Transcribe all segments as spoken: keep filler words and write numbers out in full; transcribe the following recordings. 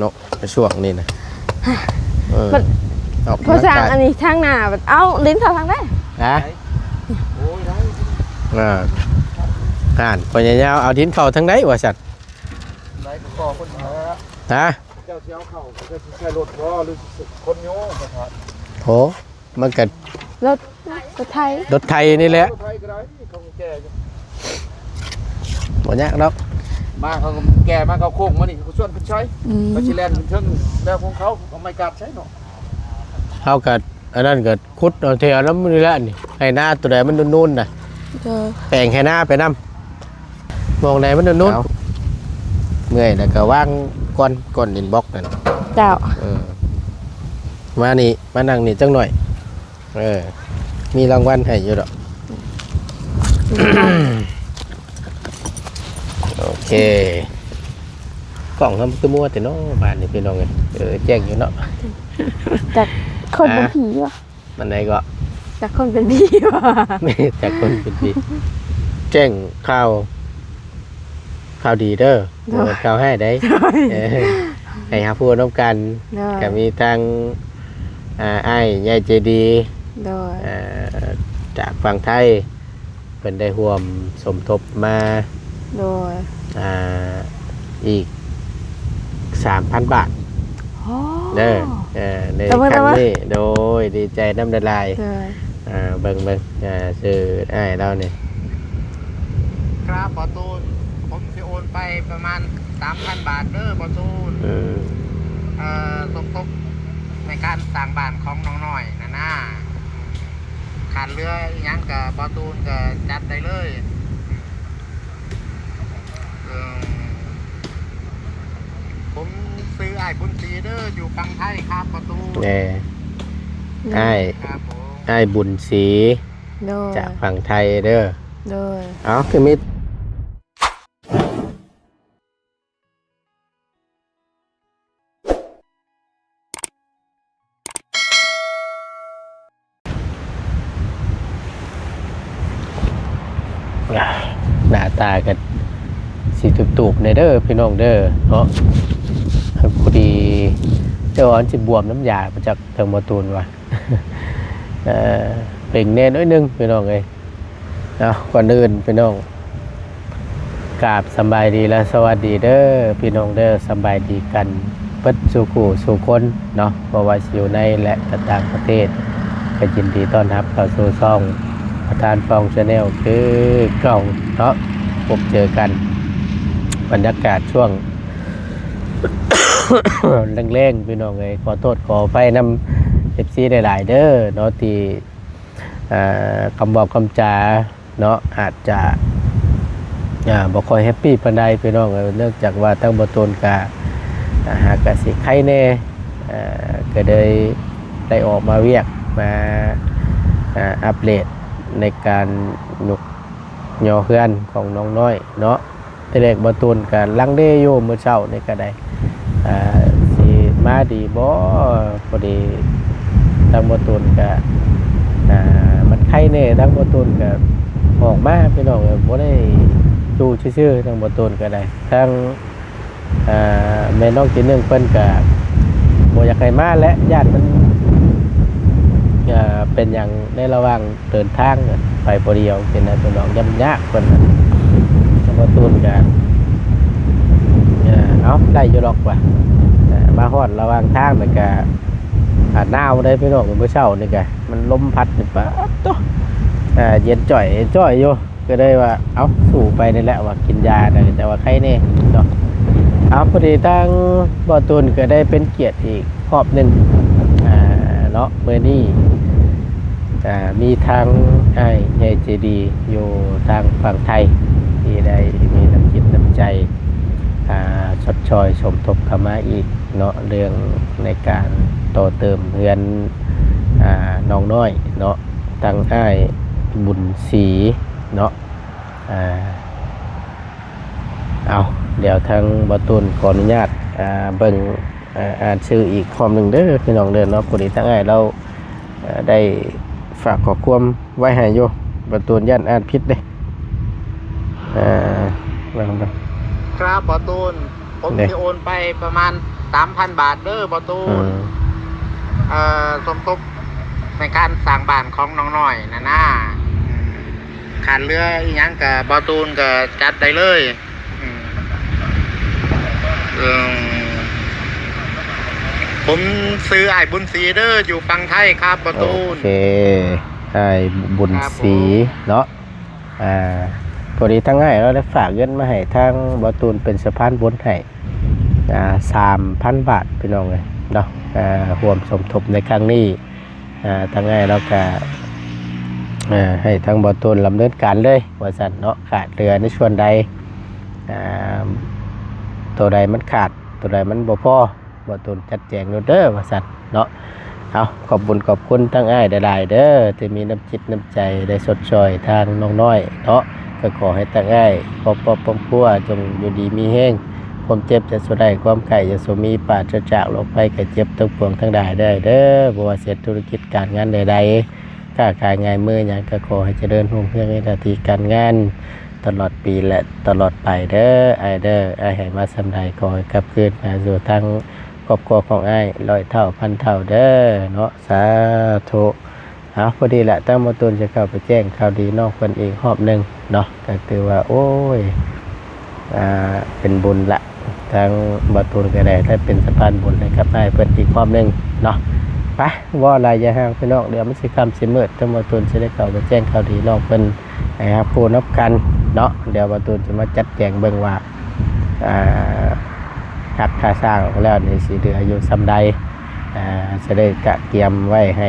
เนาะ ช่วงนี้นะ เออ มัน ออก พอสร้าง กำลังกาย อันนี้ทางหน้า เอ้า ลิ้นเขาทางใด๋ ฮะ โอ้ย ได้ อ่า อ่าน พญายาว เอาดินเข้าทางใด๋ ว่าซั่น ไหนก็ขอคนหา ฮะ เจ้าสิเอาเข้า เจ้าสิใช้รถบ่ หรือสิขนโยกบ่ครับ โห มันก็ รถ รถไถ รถไถนี่แหละ รถไถก็ได้ เขาก็แก่อยู่ บ่ยากดอก มาเขาก็แก่มา เขาโค้งมานี่ เขาชวนเพิ่นใช้ อืม เขาสิแล่นเพิ่นเทิงแบบของเขา เขาไม่กล้าใช้เนาะ เฮาก็ อันนั้นก็ขุดเอาแถวนั้นนี่แหละนี่ ไฮ่นาตัวใด๋มันนูนๆ น่ะ เออ แปลงไฮ่นาไปนำ หม่องใด๋มันโน้นๆ เอา เมื่อยแล้วก็วางก่อน ก่อนดินบล็อกนั่น เจ้า เออ มานี่ มานั่งนี่จักหน่อย เออ มีรางวัลให้อยู่ดอก โอเค กล้องเฮามันคือมัวแต่น้อบ้านนี่พี่น้องเอ้ย เออ แจ้งอยู่เนาะ จักคนเป็น อ่า ผีวะ มันใด๋ก็ จักคนเป็นผีวะ จักคนเป็นผี แจ้งข่าว ข่าวดีเด้อ โดย บ่แม่นข่าวร้ายใด๋ โดย เออ ให้หาผู้นำกัน โดย ก็มีทาง อ่า อ้ายใหญ่ใจดี โดย อ่า จากฝั่งไทย เพิ่นได้ร่วมสมทบมา โดย อ่า อีก สามพันบาท โอ้ เด้อ เออ ใน ตบมือ ครั้ง ตบมือ นี้ โดย ดีใจนำหลายๆ โดย อ่า เบิ่ง เบิ่ง อ่า ชื่ออ้ายลาวนี่ ครับ บ่าวตูน ผมสิโอนไปประมาณ สามพันบาทเด้อ บ่าวตูน อืม เอ่อ สมทบในการสร้างบ้านของน้องน้อยนะนะ ขาดเหลืออิหยังก็บ่าวตูนก็จัดได้เลย เอิ่ม ผมซื้ออ้ายบุญศรีเด้อ อยู่ฝั่งไทยครับ ประตู แน่ อืม อ้าย ครับผม อ้ายบุญศรี โดย จากฝั่งไทยเด้อ โดย เอา คือมิตร หน้าตาก็สิตูบๆ แหน่เด้อพี่น้องเด้อเนาะ พอดีเจ้าอันสิบวมน้ำยามาจากทางบ่าวตูนว่ะ เอ่อ เป็นแหน่น้อยหนึ่งพี่น้องเอ้ย เอา ก่อนอื่นพี่น้อง กราบสำบายดีและสวัสดีเด้อพี่น้องเด้อ สำบายดีกันเบิดสู่คู่สู่คนเนาะ บ่ว่าสิอยู่ในและก็ต่างประเทศ ก็ยินดีต้อนรับเข้าสู่ช่องประธานปอง Channel คือเก่าเนาะ พบเจอกัน บรรยากาศช่วง แลงๆ พี่น้องเอ้ย ขอโทษขออภัยนำ เอฟซี หลายๆ เด้อเนาะ ที่ อ่า คำเว้าคำจา เนาะ อาจจะ อ่า บ่ค่อยแฮปปี้ปานใดพี่น้องเอ้ย เนื่องจากว่าทางบ่าวตูนก็ อ่า หากะสิไคแหน่ อ่า ก็เลยได้ออกมาเวียก มา อ่า อัปเดตในการยกยอเฮือนของน้องน้อยเนาะ แต่แรกบ่าวตูนก็ลังเลอยู่มื้อเช้านี่ก็ได้ อ่า สิมาดีบ่ พอดีทางบ่าวตูนก็ อ่า มันไคแหน่ ทางบ่าวตูนก็ออกมาพี่น้องเอ้ย บ่ได้อยู่ซื่อๆ ทางบ่าวตูนก็ได้ ทาง อ่า แม่น้องจีนึ่งเพิ่นก็บ่อยากให้มาและ ย้านมัน อ่า เป็นหยังในระหว่าง เดินทางไปผู้เดียวจั่งซี้นะพี่น้อง ย่านยากเพิ่นน่ะ บ่าวตูนก็ เอ่อ เอ้า ได้อยู่ดอกว่ะ เอ่อ มาฮอดระหว่างทางแล้วก็ อ่า หนาวเด้พี่น้อง มื้อเช้านี่ก็มันลมพัดนี่ ป๊าดโต๊ะ เอ่อ เย็นจ่อยจ่อยอยู่ ก็เลยว่า เอ้า สู้ไปนี่แหละว่ากินยาได้ แต่ว่าไข้แน่เนาะ เอ้า พอดีทางบ่าวตูนก็ได้เป็นเกียรติอีก รอบหนึ่ง อ่า เนาะ มื้อนี้ อ่า มีทางอ้ายใหญ่ใจดีอยู่ทางฝั่งไทย ที่ได้มีน้ำจิตน้ำใจ อ่า ชดเชยสมทบเข้ามาอีกเนาะ เรื่องในการต่อเติมเฮือน อ่า น้องน้อยเนาะ ทางอ้ายบุญศรีเนาะ อ่า เอา เดี๋ยวทางบ่าวตูนขออนุญาต อ่า เบิ่ง อ่า อ่านชื่ออีกพร้อมหนึ่งเด้อพี่น้องเด้อเนาะ พอดีทางอ้ายเรา เอ่อ ได้ฝากข้อความไว้ให้อยู่ บ่าวตูนย้านอ่านผิดเด้ อ่า ลองดู ครับ บ่าวตูน ผม เด้ สิโอนไปประมาณ สามพันบาทเด้อบ่ตูน อืม เอ่อ สมทบในการสร้างบ้านของน้องน้อยนะนะ ขาดเหลืออีหยังก็บ่ตูนก็จัดได้เลย อืม เอิ่ม ผมชื่ออ้ายบุญศรีเด้อ อยู่ฝั่งไทยครับบ่ตูน โอเค อ้ายบุญศรี ครับผม เนาะ อ่า พอดีทางอ้ายเราได้ฝากเงินมาให้ทางบ่ตูนเป็นสะพานบุญให้ อ่า สามพันบาท พี่น้องเอ้ยเนาะ อ่า ร่วมสมทบในครั้งนี้ อ่า ทางอ้ายเราก็ อ่า ให้ทางบ่ตูนดำเนินการเลย ว่าซั่นเนาะ ขาดเหลือในส่วนใด อ่า ตัวใดมันขาด ตัวใดมันบ่พอ บ่ตูนจัดแจงโลดเด้อ ว่าซั่นเนาะ เอา ขอบบุญขอบคุณทางอ้ายหลายๆเด้อ ที่มีน้ำจิตน้ำใจได้ชดช่วยทางน้องน้อยเนาะ ก็ขอให้ทางอ้ายครอบครัวจงอยู่ดีมีแฮง ความเจ็บอย่าสู่ได้ ความไข้อย่าสู่มี ปราศจากโรคภัยไข้เจ็บทั้งปวงทั้งหลายได้เด้อ บ่ว่าสิเฮ็ดธุรกิจการงานใดๆ ค้าขายงานมือหยังก็ขอให้เจริญรุ่งเรืองในหน้าที่การงาน ตลอดปีและตลอดไปเด้อ อ้ายเด้อ อ้ายให้มาส่ำใดขอให้กลับคืนมาสู่ทางครอบครัวของอ้ายร้อยเท่าพันเท่าเด้อเนาะ สาธุ เอา พอดีละ ทางบ่ตูนจะเข้าไปแจ้งข่าวดีน้องเพิ่นอีกรอบหนึ่งเนาะ ก็ถือว่า โอ้ย อ่า เป็นบุญละ ทางบ่ตูนก็ได้ ได้เป็นสะพานบุญให้กับอ้ายเพิ่นอีกรอบหนึ่งเนาะ ไป เว้าหลายอย่าห่างพี่น้อง เดี๋ยวมันสิค่ำสิมืด ทางบ่ตูนสิได้เข้าไปแจ้งข่าวดีน้องเพิ่นให้รับรู้นำกันเนาะ เดี๋ยวบ่ตูนสิมาจัดแจงเบิ่งว่า อ่า หักค่าสร้างออกแล้วนี่สิเหลืออยู่ส่ำใด อ่า สิได้กะเตรียมไว้ให้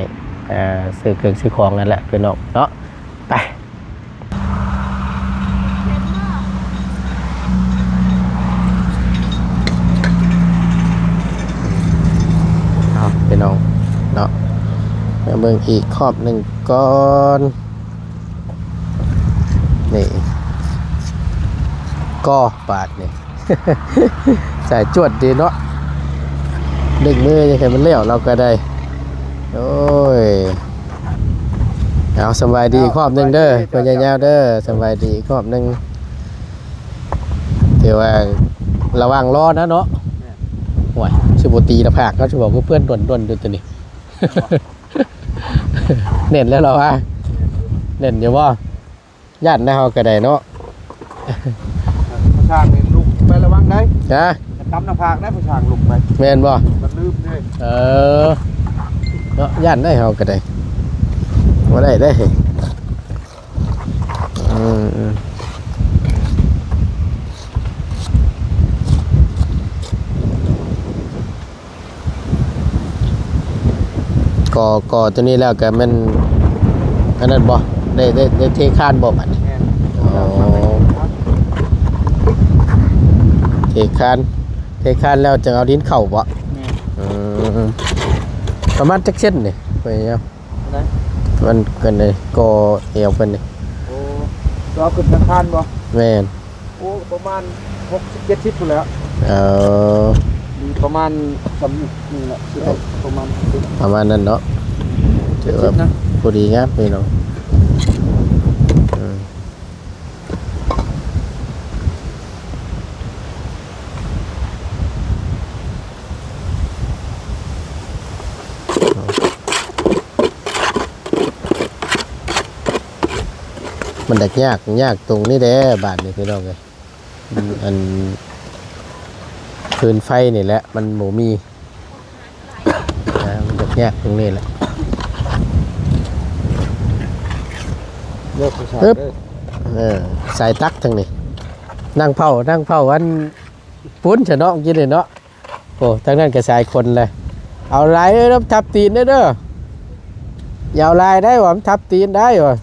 อ่า ซื้อเครื่องซื้อของนั่นแหละพี่น้องเนาะ ไป เอาพี่น้องเนาะ มาเบิ่งอีกรอบหนึ่งก่อน นี่ ก็บาดนี่ สายจวดดีเนาะ ดึงมือยังไงมันเลี้ยวเราก็ได้ โอ้ย เอา สำบายดีอีกรอบหนึ่งเด้อ สำบายดี พ่อใหญ่ยาวเด้อ สำบายดีอีกรอบหนึ่ง ถือว่าระวังล้อนะเนาะ แม่น โอ้ย สิบ่ตีหน้าผากเขาสิบอกว่าเพื่อนด่วนๆอยู่ตัวนี้ เน้นแล้วเหรอวะ เน้นอยู่บ่ ย่านนะเฮาก็ได้เนาะ ผู้ช่างนี่ลุกไประวังได้ ฮะ จะกำหน้าผากได้ผู้ช่างลุกไป แม่นบ่ มันลืมเด้ เออ เนาะ ย่านได้เฮาก็ได้ บ่ได้เด้ อืม อืม ก่อ ก่อตัวนี้แล้วก็แม่น อันนั้นบ่ ได้ ได้ ได้เทคานบ่บัดนี้ แม่น อ๋อ เทคาน เทคานแล้วจึงเอาดินเข้าบ่ แม่น อืม ประมาณจักเซนนี่ พยายาม ไหน มันกันเลย ก่อแอวกันนี่ โอ้ เอาขึ้นทางคานบ่ แม่น โอ้ ประมาณหกสิบเจ็ดสิบพุ้นแหล้ว เออ มีประมาณส่ำนี่แหละ สิได้ประมาณ ประมาณนั้นเนาะ ถือว่า เจ็ดสิบนะ พอดีงามพี่น้อง อืม มันยาก ยากตรงนี้แหละ บาดนี้พี่น้องเอ้ย อืม อัน ฟืนไฟนี่แหละ มันบ่มี นะ มันยากตรงนี้แหละ เลือกผู้ชาย ปึ๊บ เด้อ เออ สายตักทางนี้ นั่งเผา นั่งเผาอัน ปุ้นซะเนาะ กินเลยเนาะ โอ้ ทางนั้นก็สายคนเลย เอาหลายเด้อ ทับตีนเด้อ เด้อ อย่าเอาหลายได้หวะ มันทับตีนได้หวะ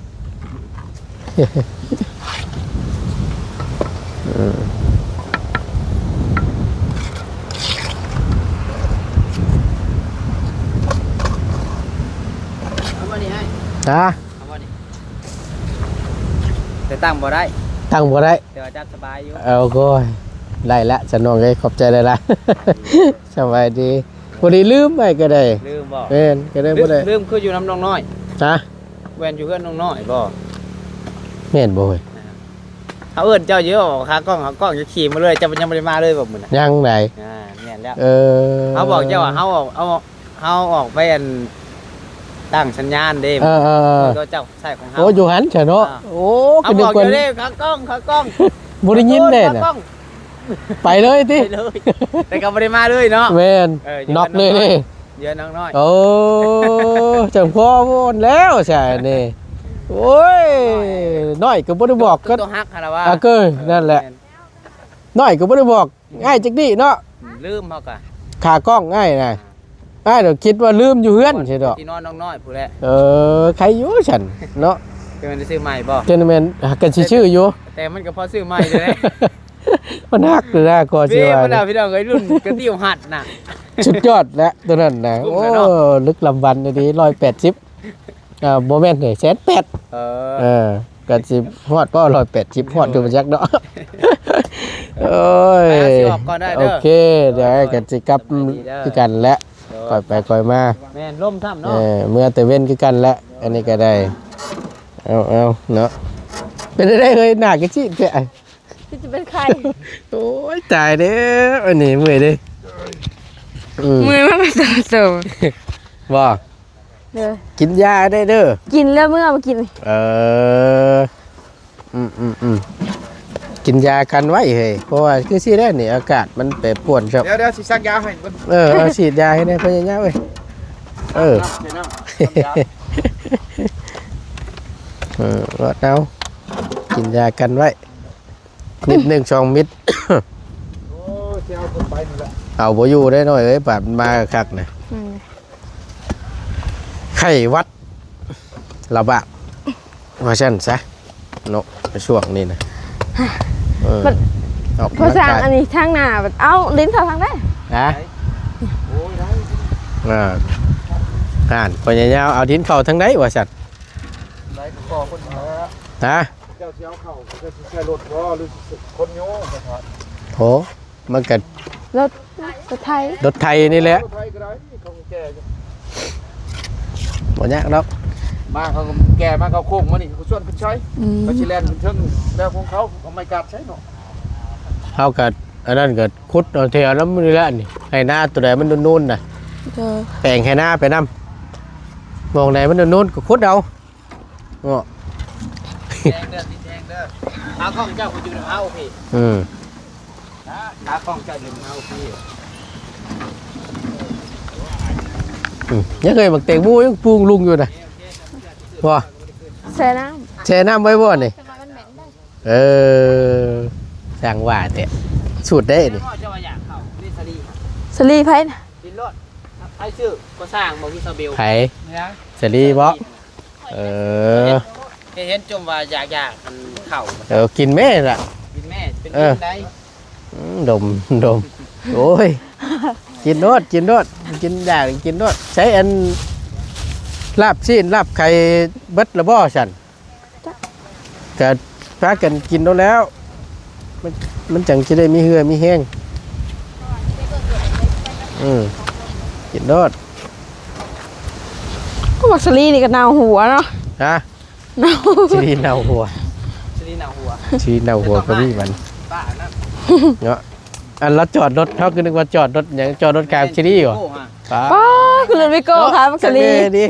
อืม เอาบ่นี่ไอ้ ฮะ เอาบ่นี่ แต่ตั้งบ่ได้ ตั้งบ่ได้ แต่ว่าจับสบายอยู่ เอาโอ้ย ได้ละ สนองเอ้ย ขอบใจหลายๆ สบายดี พอดีลืมไปก็ได้ ลืมบ่ แม่น ก็ได้ ลืม บ่ได้ ลืมคืออยู่นำน้องน้อย ฮะ แว่นอยู่เฮือนน้องน้อยบ่ แม่นบ่เว้ย เอาเอิ้นเจ้าอยู่บ่ ขากล้อง ขากล้องจะขี่มาเลย เจ้ายังบ่ได้มาเลยบ่มื้อน่ะ ยังได๋ อ่า แม่น แล้ว เออ เขาบอกเจ้าว่าเขาออกเอาเขาออกไปอันตั้งสัญญาณเด้ เออเออเออ ก็เจ้าใส่ของเขา โอ้อยู่หันเถอะเนาะ อ่า โอ้ เขา เป็น บอก คน อยู่เด้ขากล้องขากล้อง บ่ได้ยินเลย ขากล้ น่ะ อง ไปเลยติ ไปเลยแต่ก็ไม่ได้มาเลยเนาะ แม่น เอออยู่ น็อกเลยนี่ เยอะน้องน้อย โอ้จังพ่อโวนแล้วใช่นี่โอ้ยน้อยก็บ่ได้บอกก็ ตัวฮักคาราวา อ่ะเกยนั่นแหละ น้อยก็บ่ได้บอกง่ายจักดีเนาะ ลืมเขากะ ขากล้องง่ายนะง่ายเดี๋ยวคิดว่าลืมอยู่เฮือนใช่ดอก ที่นอนน้องน้อยผู้แหละ เออใครอยู่ฉันเนาะ เป็นมันได้ซื้อใหม่บ่ เจนแมนกันสิชื่ออยู่ แต่มันก็พอซื้อใหม่เลย มันหักเลยนะก่อนสิ พี่ ว่า มันเอาพี่น้องเอ้ยรุ่นกระติ้วหัดน่ะ สุดยอดแล้วตัวนั้นนะ คุ้ม โอ้ เลยเนาะ ลึกลำวันดีร้อยแปดสิบอ่าโมเมนต์เนี่ยแสนแปด เอ เอ อ อกันสิฮอดก็ร้อยแปดสิบฮอดอยู่มาจักเนาะโอ้ย ไปหาซื้อออกก่อนได้เด้อ โอเคเดี๋ยวให้กันสิกลับคือกันแหละค่อยไปค่อยมา แม่นล่มซ้ำ เอ เนาะ อเมื่อแต่เว้นคือกันแหละอันนี้ก็ได้เอาเอาเนาะเป็นได้เฮ้ยหน้าก็จีดแท้ ที่จะเป็นใคร โอ้ยตายเด้ออันนี้เมื่อยเด้ออืม เมื่อยมากเลยโต บ่ เด้อ กินยาได้เด้อ กินแล้วเมื่อมากิน เอออืมอืมอืมกินยากันไว้เฮ้ยเพราะว่าคือสิได้นี่อากาศมันแปรปรวนครับ เดี๋ยวเดี๋ยวสิซักยาให้เบิ่ง เออเอาฉีดยาให้แน่พยายามเว้ยเออ ใส่น้ำ เออรดเอากินยากันไว้เม็ดหนึ่งสองเม็ด โอ้ยสิเอาคนไปนี่แหละ เอาบ่อยู่ได้หน่อยเอ้ยบาดมันมาคักนะ อืม ไข้หวัดระบาดว่าซั่นซะเนาะในช่วงนี้นะเออ มัน ออก ภาษาก ำลังาย อันนี้ทางหน้าแบบเอ้าลิ้นเขาทางได้ ฮะ โอ้ยได้ อ่าอ่านพญายาวเอาดินเข้าทางใดว่าซั่น ได้ก็ขอคนมาแล้ว ฮะ เจ้าสิเอาเข่าเจ้าสิใช้รถบ่หรือสิคนโยกนะครับ โหมันก็ รถรถไถ รถไถนี่แหละ รถไถก็ได้เขาก็แก่อยู่ บ่ยากดอก มาเขาก็แก่มาเขาโค้งมานี่เขาชวนขึ้นใช้ อืม เขาสิแล่นขึ้นเทิงแล้วของเขาเขาไม่กลับใช้เนาะ เฮาก็อันนั้นก็ขุดเอาแถวนั้นนี่แหละนี่ให้นาตัวใดมันนุ่นๆน่ะ เด้อ แปลงให้นาไปนำมองใดมันนุ่นๆก็ขุดเอาเนาะ แทงเด้อติดแทงเด้อเอาของเจ้าคุณอยู่ในเฮาพี่ อืม เอาของเจ้าอยู่ในเฮาพี่ อืมยังเคยบักแตงโมยังปลูกลุงอยู่นะว่า ใส่น้ แช่น้ำไว้บ่นี่ ำแต่ว่ามันเหม็นได้ เออสร้างว่าแต่สูตรได้นี่ เจ้าว่าอยากเข้านี่สลี สลีไผนะ กินรถไอ้ชื่อก็สร้างบอกพี่ซาเบล ไผ เนี่ย สลีบ่เออ เห็นจมว่าอยากอยากมันเข้า เออกินแม่ล่ะ กินแม่เป็น เออ กินได้ อืมดมดมโอ้ย กินโนดกินโนดกินอย่างกินโนดใช้อันลาบซีนลาบไข่เบิดละบ่ฉันก็พากันกินโนดแล้ว มันมันจังจะได้มีเหือมีแห้งอืมกินโนด ก็บอกสลีนี่ก็เนาหัวเนาะ ฮะ เนา ชีรีเนาหัว สลีหนาวหัว ชีรีเนาหัวก็มีมัน ป้านั่น เนาะอันเราจอดรถเขาคือนึกว่าจอดรถอย่างจอดรถกลางชีรีเหรอ โอ้ฮะ ป้า ป้าคือรถไม่โก้ค่ะบักสลี เออดี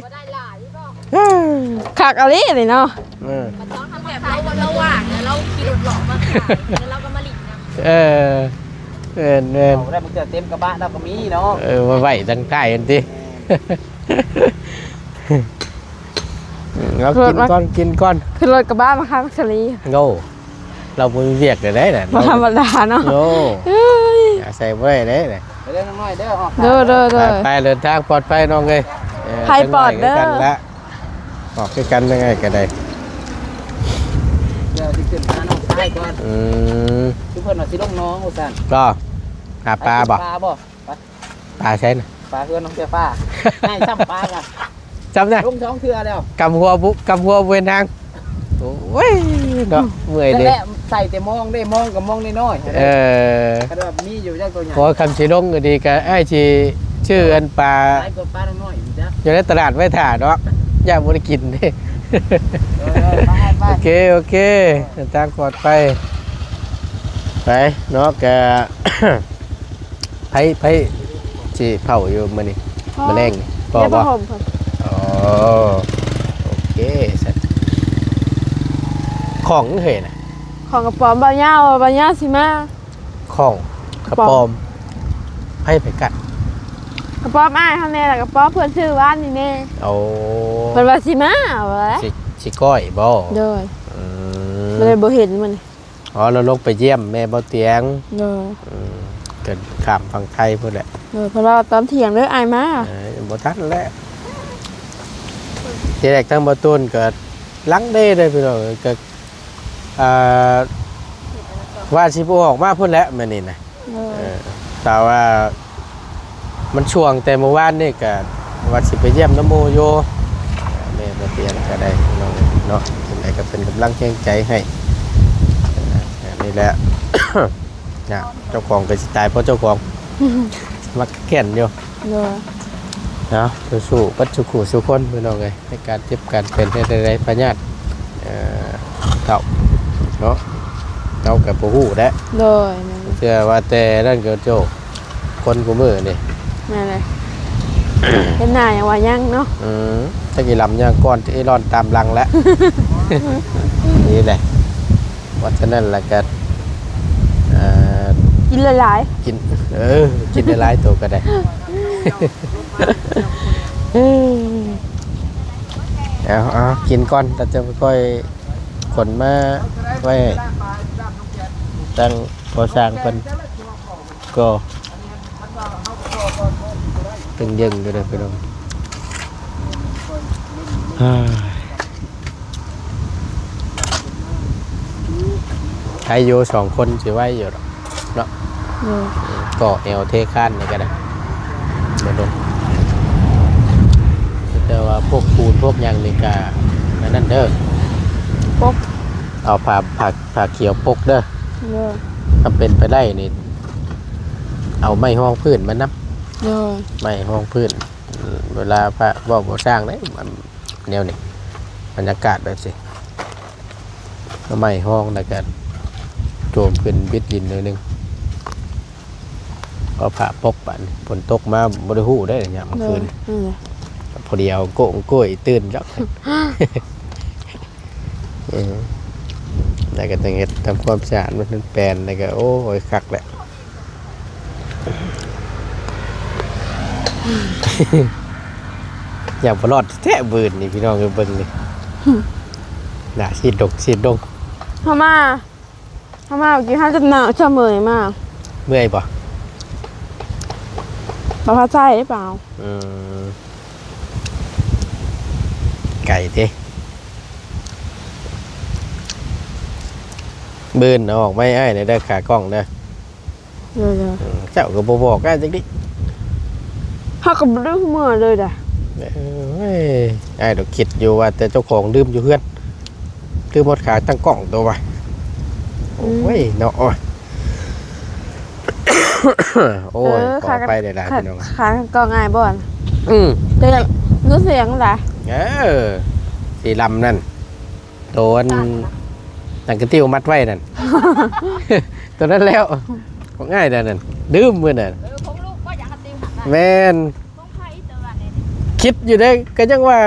คักอะไรนี่เนาะ เออ ตอนทำแบบเราระหว่างเนี่ยเราขี่รถหลอกมาขายแล้วเราก็มาหลีกนะ เออเออเออ เอาได้มันจะเต็มกระบะเราก็มีเนาะ เออมาไหวตั้งใต้กันทีเรากินก่อนกินก่อน คือรถกระบะมาค่ะบักสลี โง่เราบ่มีเวียกเลยได้น่ะ บ่ธรรมดาเนาะ โง่ เอ้ย อาศัยบ่ได้เลยน่ะ เรื่องน้อยเด้อออก เด้อเด้อ ไป เด้อ ไปเดินทางปลอดภัยน้องเอ้ยเออ ให้ปลอดเด้อ จังหน่ยกันละออกคือกันยังไงก็ได้ เดี๋ยวสิขึ้นหาน้องชายก่อน อืม คือเพิ่นว่าสิลงน้องว่าซั่น ก็หาปลาบ่ ปลาบ่ ปลาใช่น่ะ ปลาเพื่อนน้องเจ้าฟ้าให้ซ้ำปลากัน จำได้ ลงสองเทื่อแล้ว กำหัวบุกำหัวเวนทางโอ้ยเนาะเมื่อย นั่น เด้ แหละใส่แต่มองได้มองกับมองน้อยๆ เออ คันว่ามีอยู่จักตัวใหญ่ พอคำสีลงก็ดีก็ไอ้ชีชื่ออันปลา หลายกว่าปลาน้อยอยู่จ้ะ อยู่ในตลาดไว้ถ่าเนาะอย่าบ่ได้กินเด้ เออไปไป โอเค โอเคเดินทางปลอดภัยไปเนาะกะ ไผ ไผสิเผาอยู่มื้อนี้ พ่อ มื้อแลงนี่ พ่อ เดี๋ยว บ่ ผ้าห่มเพิ่น อ๋อ โอเค ซั่น ของเฮ้ยนะ ของกระป๋อม บ่าวยาว บ่าวยาวสิมา ของกระป๋อม กระป๋อม ไผไปกัด กระป๋อมอ้ายเฮาแน่ แล้วกระป๋อมเพิ่นซื้อวานนี่แน่ โอ้ เพิ่นว่าสิมา ว่า สิ สิก้อยบ่ โดย อืม บ่ได้ บ่เห็นมื้อนี้ อ๋อ เราลงไปเยี่ยมแม่บ่าวเตียง โดย อืม ก็ข้ามฝั่งไทยพุ้นแหละ โดย เพิ่นว่าตอนเที่ยงเด้ออ้ายมา เออ บ่ทันแล้ว ทีแรกทางบ่าวตูนก็ลังเลเด้อพี่น้อง ก็ อ่า ว่าสิบ่ออกมาพุ้นแหละมื้อนี้นะ โดย เออ แต่ว่า มันช่วงแต่เมื่อวานนี่ก็ว่าสิไปเยี่ยมนำหมู่อยู่ แม่บ่าวเตียงก็ได้พี่น้องเนาะ จั่งใดก็เป็นกำลังแรงใจให้ อ่า นี่แหละ นะ เจ้าของก็สิตายเพราะเจ้าของ มักแก่นอยู่ โดย เนาะ สู้ๆ เบิดสู่คู่สู่คนพี่น้องเอ้ย ในการเจ็บการเป็น เฮ็ดให้ได้พยาธิ เอ่อ เฒ่า เนาะ เฒ่าก็บ่ฮู้แหละ โดย แม่น เชื่อว่าแต่นั่นก็โจ้ คนกูมื้อนี่ แม่นเลย เห็นหน้ายังว่ายังเนาะ อืม จักอีหลำย่างก่อน จักอีหล่อนตามหลังแหละ นี่แหละ เพราะฉะนั้นแล้วก็ เอ่อ กินหลายๆ กิน เออ กินหลายๆ ตัวก็ได้ เอา เอา กินก่อน แล้วจะค่อยขนมาไว้ ตั้งพอสร้างเพิ่น ก็ตึงเยิงอยู่เด้อพี่น้อง อ่า ใครอยู่สองคนสิไหวอยู่ดอกเนาะ โดย ก็แอวเทคานนี่ก็ได้ บ่โดน แต่ว่าพวกปูนพวกหยังนี่ก็อันนั้นเด้อ ปก เอาผ้า ผ้า ผ้าเขียวปกเด้อ โดย ถ้าเป็นไปได้นี่ เอาไม้ฮองพื้นมานำ โดย ไม้ฮองพื้น เวลาพระเว้าบ่สร้างเด้ มันแนวนี้ บรรยากาศแบบนี้ เอาไม้ฮองแล้วก็โจมขึ้นบิดดินหน่อยหนึ่ง เอาผ้าปก บาดนี้ฝนตกมาบ่ได้ฮู้ได้ยามกลางคืน โดย อืม พอดีเอาโก้งโก้ยตื่นจัก เออ แล้วก็ต้องเฮ็ดทำความสะอาดมันแปลนแล้วก็ โอ้ย คักแหละ อยากบ่รอดแท้ มื้อนี้พี่น้องเอ้ย เบิ่งนี่ หน้าซีดดก ซีดดง เฮามา เฮามากินข้าวจำหนาวเสมอมา เมื่อยบ่ บ่พอใจหรือเปล่า อืม ไก่ติ มื้ออื่นเอาออกมาให้อ้ายแหน่เด้อ ขากล้องเด้อ โดย โดย อืม เจ้าก็บ่บอกอ้ายจักดิ เฮาก็บ่ได้เมือเลยเด้อ เอ้ย อ้ายดอกคิดอยู่ว่าแต่เจ้าของลืมอยู่เฮือน ลืมฮอดขาตั้งกล้องตัววะ อืม โอ้ย เนาะ โอ้ย โอ้ย เออ ขออภัยหลายๆ ขา พี่น้อง ขาตั้งกล้องอ้ายบ่อน อืม แต่รู้เสียงหลาย เออ สีลำนั่น โตอัน ตั้งหลัง หนังกระติ้วมัดไว้นั่น ตัวนั้นแล้ว ของอ้ายนั่นน่ะ ลืมมื้อนั้น เออ ของลูกก็อยากกระติ้วหักอะ แม่น ของไผตัวนั้นนี่ คิดอยู่ได้ ก็ยังว่า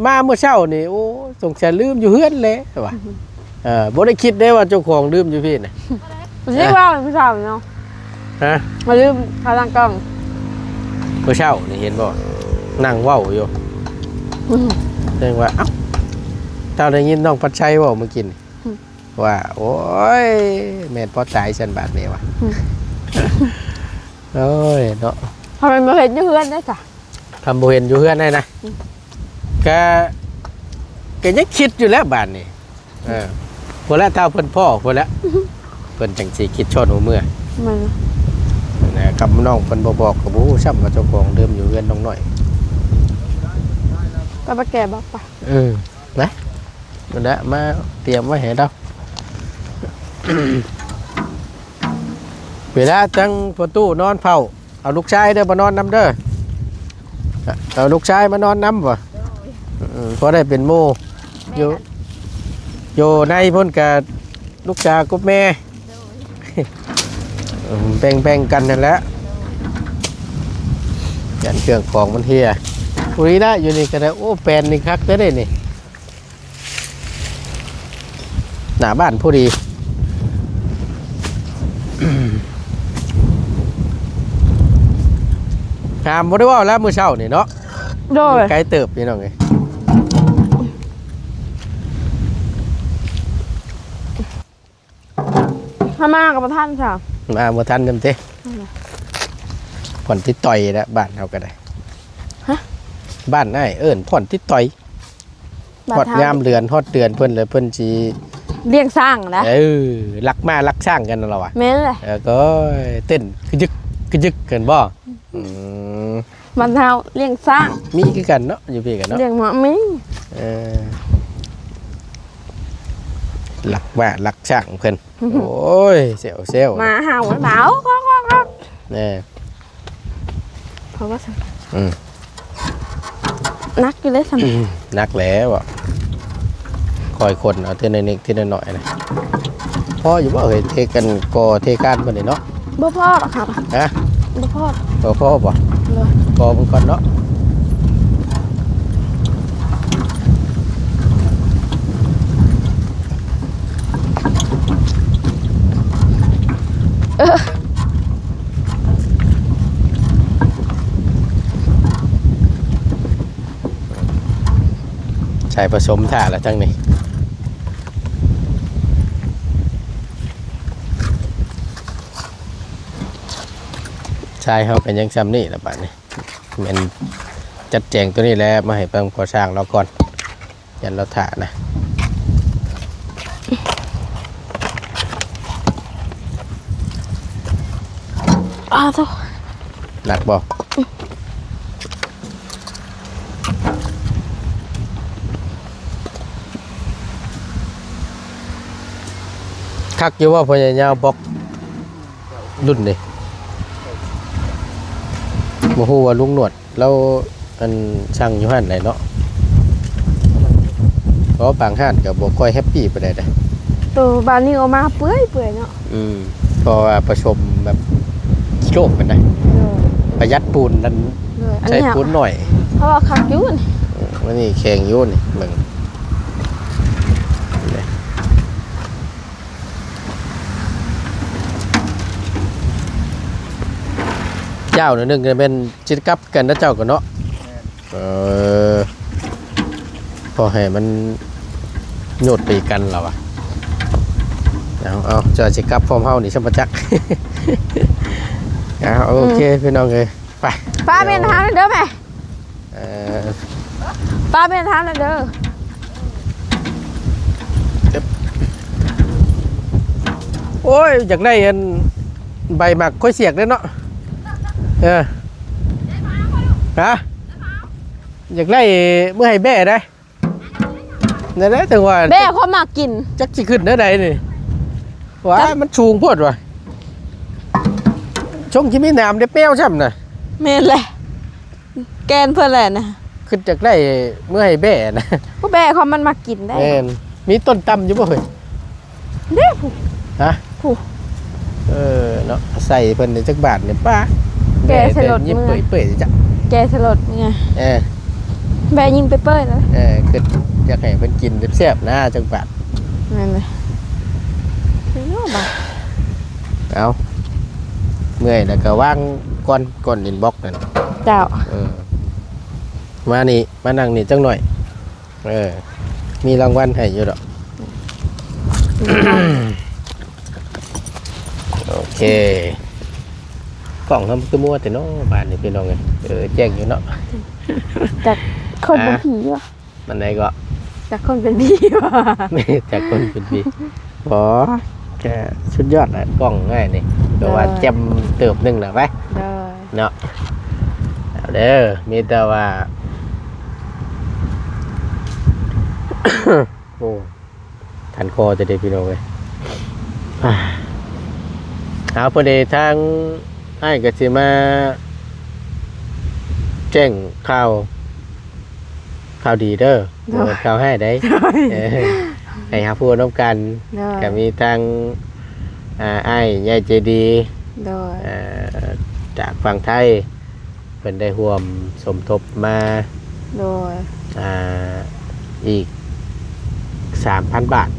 มามื้อเช้านี่ โอ้ สงสัยลืมอยู่เฮือนแหละว่ะ อือฮึ เออ บ่ได้คิดได้ว่าเจ้าของลืมอยู่พี้น่ะ สิว่ามื้อเช้าเนาะ ฮะ มาลืมขาตั้งกล้อง มื้อเช้านี่เห็นบ่ นั่งเว้าอยู่ อืม เรียกว่า เอ้า เจ้าได้ยินน้องพัดชัยเว้าเมื่อกี้นี่ อืม ว่า โอ้ย แม่นพอตายซั่นบาดนี้ว่ะ อืม โอ้ย เนาะ ทำไมมาเห็นอยู่เฮือนได้จ้ะ ทำบ่เห็นอยู่เฮือนได้นะ อืม ก็ ก็ยังคิดอยู่แล้วบาดนี้ เออ พุ้นแหละ ถ้าเพิ่นพ้อพุ้นแหละ เพิ่นจั่งสิคิดชวนหัวเมือ แม่น นะ กับน้องเพิ่นบ่บอกก็บ่ฮู้ซ้ำว่าเจ้าของลืมอยู่เฮือนน้องน้อย ก็ไปแก่บอกปะ เออ นะ นั่นแหละ มาเตรียมไว้ให้เรา เวลาทั้งประตูนอนเฝ้า เอาลูกชายเด้อ มานอนนำเด้อ เอาลูกชายมานอนนำบ่ อืม พอได้เป็นหมู่ อยู่ อยู่ในพุ้นก็ลูกสาวกับแม่ โดย อืม แบ่งๆ กันนั่นแหละ โดย ยันเครื่องของมันเหีย ผู้นี้นะ อยู่นี่ก็ได้ โอ้ แปลนนี่คักแท้เด้นี่ หน้าบ้านผู้ดี หามบ่ได้เว้าแล้วมื้อเช้านี่เนาะ โดย ไกลเติบพี่น้องเอ้ย ถ้ามาก็บ่ทันจ้ะ มาบ่ทันนำติ นั่นแหละ พ่อนติดต่อยแล้วบ้านเฮาก็ได้ ฮะ บ้านอ้ายเอิ้นพ่อนติดต่อย บ้าน ฮอด เฮา ยามเดือน ฮอดเดือนเพิ่นแล้วเพิ่นสิ เลี้ยงช้างนะ เออ ลักม้าลักช้างกันนั่นล่ะวะ แม่นแหละ แล้วก็เต้นกึกยึกกึกยึกกันบ่ อืม บ้านเฮาเลี้ยงช้าง มีคือกันเนาะ อยู่พี้กันเนาะ เลี้ยงหมามี เออ ลักม้าลักช้างเพิ่น โอ้ย เซลเซล หมาเห่าหนาว แน่ เพราะว่าซั่น อืม หนักอยู่เด้ซั่น อืม หนักแล้วอะ คอยคนเอาเทื่อนิดๆ เทื่อน้อยๆ นะ พออยู่บ่เฮ้ย เทกันก่อเทคานเพิ่นนี่เนาะ บ่พอหรอกค่ะ ฮะ บ่พอ บ่พอบ่ เลย ก่อเบิ่งก่อนเนาะ เออ ใส่ผสมถ่าแล้วทั้งนี้ ใช่ครับ เป็นยังซ้ำนี่ละบาดนี้ แม่นจัดแจงตัวนี้แหละ มาให้เพิ่นก่อสร้างเราก่อน ยันเราถ่านะ อ้าว โธ่ หนักบ่ คักอยู่ว่าพญายาวบอก รุ่นนี้ บ่ฮู้ว่าลุงหนวด แล้วอันสั่งอยู่หั่นไหนเนาะ เพราะบางห้านก็บ่ค่อยแฮปปี้ปานใดเด้ ตัวบานนี้ออกมาเปื่อยๆเนาะ อืม เพราะว่าผสมแบบขี้โลกกันนะ เออ ประหยัดปูนนั่น เออ อัน ใช้ เนี้ย ปูนหน่อย เพราะว่าคักอยู่นี่ อืม อันนี้แข็งอยู่นี่ เบิ่ง เจ้าหนึ่งก็เป็นจิตกับกันนะเจ้าก็เนาะ เออ พอให้มันโยดไปกันแล้ววะ เอา เอา เจ้าสิกลับพร้อมเฮานี่ ช่ำประจักษ์ เอา โอเค อืม พี่น้องเอ้ย ไป ป้าเมียนหาเด้อแม่ เอ่อ ป้าเมียนหาเด้อ โอ้ย อยากได้อันใบหมากค่อยเสียกเด้อเนาะ เออ ฮะ อยากได้เมื่อให้แบ่ได้ นั่นแหละ แต่ว่า แบ่เขามักกิน จักสิขึ้นได้ใดนี่ ว้า จัก มันสูงโพดว่ะ ช่วงที่มีน้ำได้แป้วช่ำน่ะ แม่นแหละ แกนเพิ่นแหละนะ ขึ้นจากได้เมื่อให้แบ่นะ ผู้แบ่เขามันมักกินได้ แม่น มีต้นตำอยู่บ่เฮ้ย เด้ผู้ ฮะ ผู้ เออ เนาะ ใส่เพิ่นนี่จักบาทนี่ ป้า แกะใส่รถ แบ่แต่ยิบ เมื่อ เปื่อยๆจ้ะ แกะใส่รถไง เออ แบ่ยิงไปเปื่อยแล้ว เออ คืออยากให้เพิ่นกินแซ่บๆนะ จักบาท นั่นเลย ไม่รู้บาท เอา เมื่อยแล้วก็วางก่อน ก่อนอินบ็อกซ์นั่น เจ้า เออ มานี่ มานั่งนี่จักหน่อย เออ มีรางวัลให้อยู่ดอก โอเค กล้องเฮามันคือมัวแต่เนาะ บ้านนี่พี่น้องเอ้ย เออ แจ้งอยู่เนาะ จากคนเป็น อ่ะ ผีวะ มันใดก็ จากคนเป็นผีวะ จากคนเป็นผี บ่ แค่สุดยอดแหละ กล้องง่ายนี่ แต่ว่า เออ แจ่มเติบหนึ่งแหละไป เออ เนาะ เอาเด้อ มีแต่ว่า โอ้ คันคอจะได้พี่น้องเอ้ย อ่า เอาพอดีทางอ้ายก็สิมาแจ้งข่าว ข่าวดีเด้อ โดย บ่แม่นข่าวร้ายใด โดย เออ ให้หาผู้นำกัน โดย ก็มีทาง อ่า อ้ายใหญ่ใจดี โดย เอ่อ จากฝั่งไทย เพิ่นได้ร่วมสมทบมา โดย อ่า อีก สามพัน บาท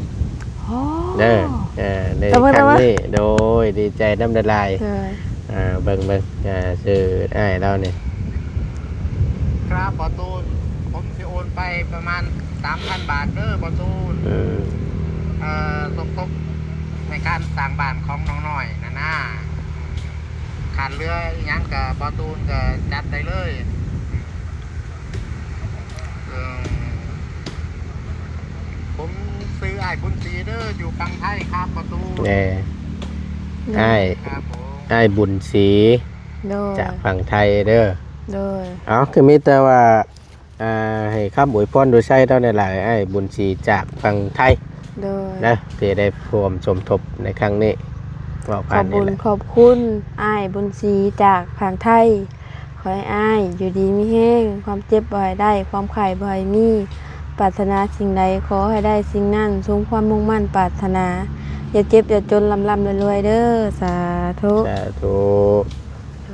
โอ้ เด้อเอ่อใน ตบมือ ครั้ง ตบมือ นี้ โดยดีใจนำหลาย โดย ๆอ่า เบิ่งเบิ่งอ่าชื่ออ้ายเรานี่ ครับบอตูน ผมสิโอนไปประมาณสามพันบาทเด้อบอตูน อืม เอ่อสมทบในการสร้างบ้านของน้องน้อยนะนะขาดเหลืออิหยังกับบอตูนก็จัดได้เลยเอิ่มผมซื้ออ้ายบุญศรีเด้ออยู่ฝั่งไทยครับบอตูน แน่ อ้าย ครับผม อ้ายบุญศรี โดย จากฝั่งไทยเด้อ โดย เอาคือมีแต่ว่าอ่าให้คำอวยพรโดยใช้เท่านั้นหลายอ้ายบุญศรีจากฝั่งไทย โดย นะที่ได้ร่วมสมทบในครั้งนี้เว้า ข ผ่า อน บ นี่ บุญ แหละ ขอบคุณอ้ายบุญศรีจากฝั่งไทย ขอให้อ้ายอยู่ดีมีแฮง ความเจ็บบ่ให้ได้ ความไข้บ่ให้มี ปรารถนาสิ่งใดขอให้ได้สิ่งนั้น สมความมุ่งมั่นปรารถนา อย่าเจ็บอย่าจนร่ำร่ำรวยๆเด้อ สาธุ สาธุ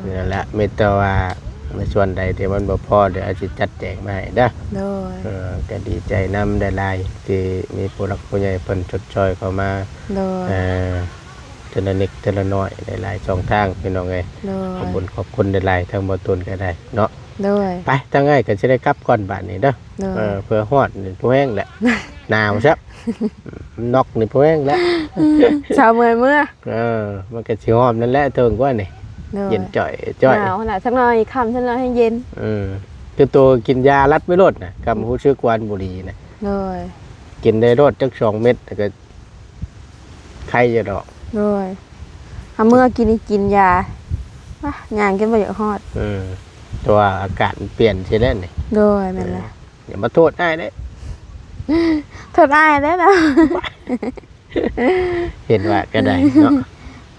นี่แหละมีแต่ว่าในส่วนใดที่มันบ่พอเดี๋ยวอาจสิจัดแจงมาให้เด้อ โดย เออก็ดีใจนำหลายๆที่มีผู้หลักผู้ใหญ่เพิ่นชดเชยเข้ามา โดย เอ่อเทื่อละนิดเทื่อละน้อยหลายๆช่องทางพี่น้องเอ้ย โด ขอย บคุณขอบคุณหลายๆทางบอตูนก็ได้เนาะ โดย ไปทางอ้ายก็สิได้กลับก่อนบาดนี้เด้อ โดย เออเพื่อฮอดนี่ผู้แฮงแหละ หนาวซับนอกนี่ผู้แฮงแล้ว เช้าเมื่อยเมื่อ เออ มันก็สิฮอดนั่นแหละเทิงกว่านี่ โดย เย็นจ่อยจ่อย หนาวขนาดสักหน่อยค่ำสักหน่อยให้เย็น เออคือตัวกินยารัดไว้โลดนะกำฮู้สึกวันบุหรีนะ โดย กินได้โลดจักสองเม็ดแล้วก็ไข้อยู่ดอก โดยเอาเมื่อกินนี่กินยาอ่ะย่างกินบ่อยากฮอด เออตัวอากาศมันเปลี่ยนใช่แล้วนี่ โดยแม่นละ อย่ามาโทษอ้ายเด้ โทษอ้ายได้อนะ เห็นว่าก็ได้เนาะ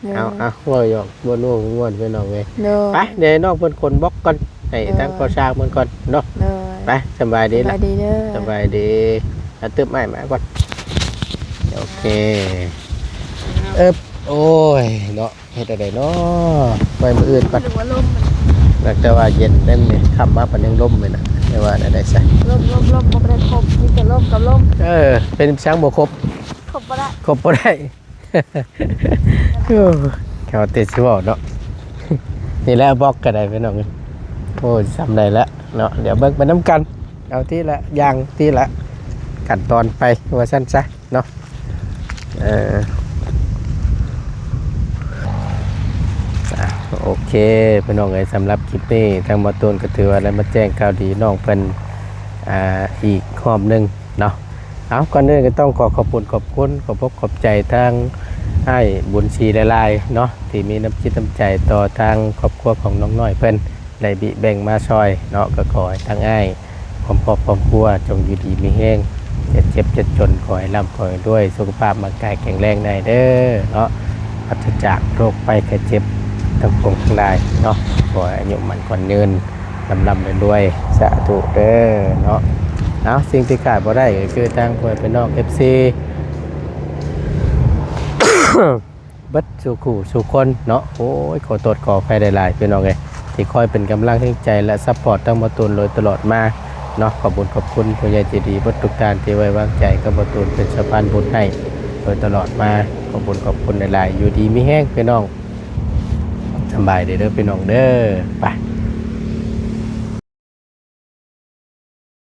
โดย เอาเอาเว้าหยอกม่วนๆม่วนพี่น้องเอ้ย โดย ไปเดี๋ยวน้องเพิ่นขนบล็อกก่อนให้ เออ ทางพ่อช้างเพิ่นก่อนเนาะ โดย ไปสบายดี ส ละ บายดีเด้อ สบายดีอ่ะตึบไม้มาก่อนโอเคเอิบโอ้ยเนาะเฮ็ดอะไรเนาะไปมื้ออื่นก่อน หรือว่าลม หลังแต่ว่าเย็นได้มื้อนี้ค่ำมาปานยังลมเลยนะแต่ว่าได้ได้ซะ ลมลมลมก็ไม่ได้ครบมีแต่ลมกับลม เออ เป็นช้างบ่ครบ ครบบ่ได้ ครบบ่ได้ เออเขาติดสิบอกเนาะ นี่แหละบล็อกก็ได้พี่น้องเอ้ยโอ้ยจำได้แล้วเนาะ เดี๋ยวเบิ่งไปน้ำกัน เอาที่ละอย่างที่ละขั้นตอนไปว่าสั้นซะเนาะ เอออ่ะโอเคพี่น้องเอ้ยสำหรับคลิปนี้ทางบอตูนก็ถือว่าได้มาแจ้งข่าวดีน้องเพิ่นอ่าอีกรอบหนึ่งเนาะ เอาก่อนอื่นก็ต้องขอขอบคุณขอบคุณขอบอกขอบใจทางอ้ายบุญศรีหลายๆเนาะที่มีน้ำจิตน้ำใจต่อทางครอบครัวของน้องน้อยเพิ่นได้บิแบ่งมาซอยเนาะก็ขอให้ทางอ้ายพร้อมครอบครอบครัวจงอยู่ดีมีแฮงอย่าเจ็บอย่าจนขอให้ร่ำขอให้รวยสุขภาพร่างกายแข็งแรงได้เด้อเนาะปราศจากโรคภัยไข้เจ็บทั้งปวงทั้งหลายเนาะขอให้อายุมั่นขวัญยืน ร่ำร่ำรวยๆสาธุเด้อเนาะเอาสิ่งที่ขาดบ่ได้ก็คือทางพ่อแม่พี่น้อง เอฟซี เบิดสู่คู่สู่คนเนาะโอ้ยขอโทษขออภัยหลายๆพี่น้องเอ้ยที่คอยเป็นกำลังแรงใจและซัพพอร์ตทางบอตูนโดยตลอดมาเนาะขอบคุณขอบคุณผู้ใหญ่ใจดีเบิดทุกท่านที่ไว้วางใจกับบอตูนเป็นสะพานบุญให้โดยตลอดมาขอบคุณขอบคุณหลายๆอยู่ดีมีแฮงพี่น้อง สำบายดีเด้อพี่น้องเด้อไป